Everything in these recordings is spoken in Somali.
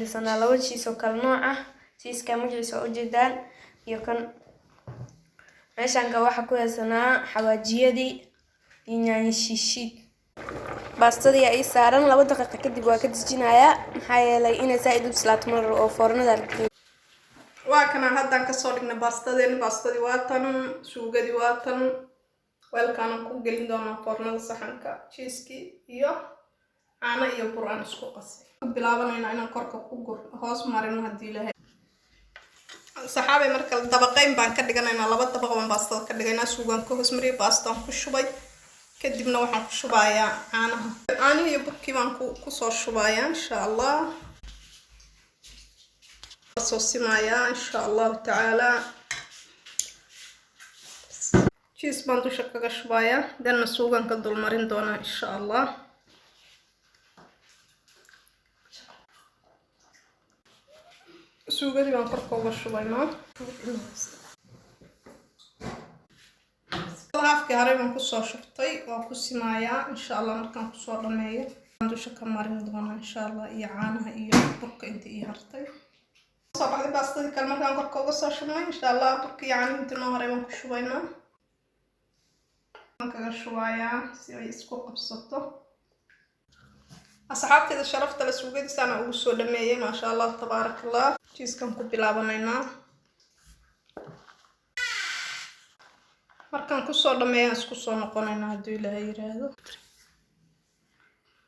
Haysanaa laba cheese oo kala nooc ah. Cheeseka magaciisa waa ujeedaan iyo kan meeshaan ka. Waxaa ku haysanaa xawaajiyadii iyo yaanyo shiishiid. Baastadii aa ii saaran. 2 daqiiqo kadib waa ka dejinayaa, maxaa yeelay inay saa-id u bislaato mar oo foornada la geliyo. Waa kana, haddaan kasoo dhignay baastadeeni. Baastadii waa tan, suugadii waa tan. Weelkaanan ku gelin doonaa foornada. Saxanka cheesekii iyo caano iyo bur aan isku qasay. Ku bilaabanaynaa inaan korka ku gur hoos marino haddii Ilahay. Saxaabay, marka dabaqayn baan ka dhiganaynaa. Laba dabaq baan baastada ka dhigaynaa. Suugaan ka hoos mariyay, baastaan ku shubay, kadibna waxaan ku shubayaa caanaha. Caanihii iyo burkii baan ku kusoo shubayaa, insha Allah. Soo simayaa, insha Allahu tacaala. Cheese baan dusha kaga shubayaa, danna suugaan ka dulmarin doonaa, insha Allah. Suugadii baan korka uga shubaynaa. Haafkii hore baan kusoo shubtay, waa ku simayaa, insha Allah. Markaan kusoo dhameeyo baan dusha ka marin doonaa, insha Allah, iyo caanaha iyo burka inta ii hartay. Soo baxday baastadii kale markaan korka uga soo shubnay, insha Allah. Burka iyo caanihi intii noo haray baan ku shubaynaa, waan kaga shubayaa si ay isku qabsato. Asxaabteeda sharafta le, suugadiisaana ugu soo dhameeyey, maasha Allah, tabaaraka Allah. Cheesekan ku bilaabanaynaa. Markaan kusoo dhameeyaan isku soo noqonaynaa, hadduu Ilaahay yiraahdo.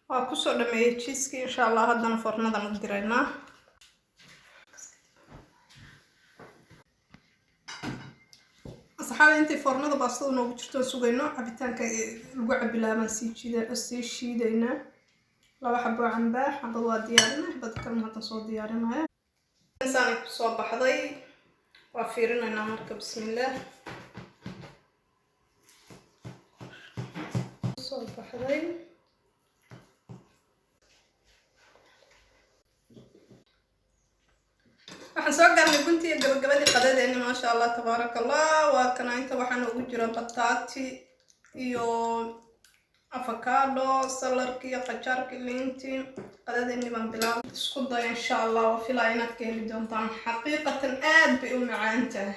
Waa kusoo dhameeyey cheesekii, insha Allah. Haddana foornadan u diraynaa. Asxaabta, intay foornada baastada noogu jirto aan sugayno, cabitaanka lagu cabi lahaa baan sii jiida sii shiidaynaa. Laba xabo cambaa, xabad waa diyaarinay, xabad kalena hadda soo diyaarinaya. Insaanay kusoo baxday, waa fiirinaynaa marka. Bismillaah, soo baxday. Waxaan soo gaarnay guntii iyo gabagabadii qadadeeni, maasha Allah, tabaaraka Allah. Waa kana, inta waxaana ugu jira bataati iyo avocado, salarkii iyo qajaarkii, liintii. Qadadeeni baan bilaabay. Isku daya, insha Allah. Waa filaya inaad ka heli doontaan. Xaqiiqatan aad bay u macaan tahay.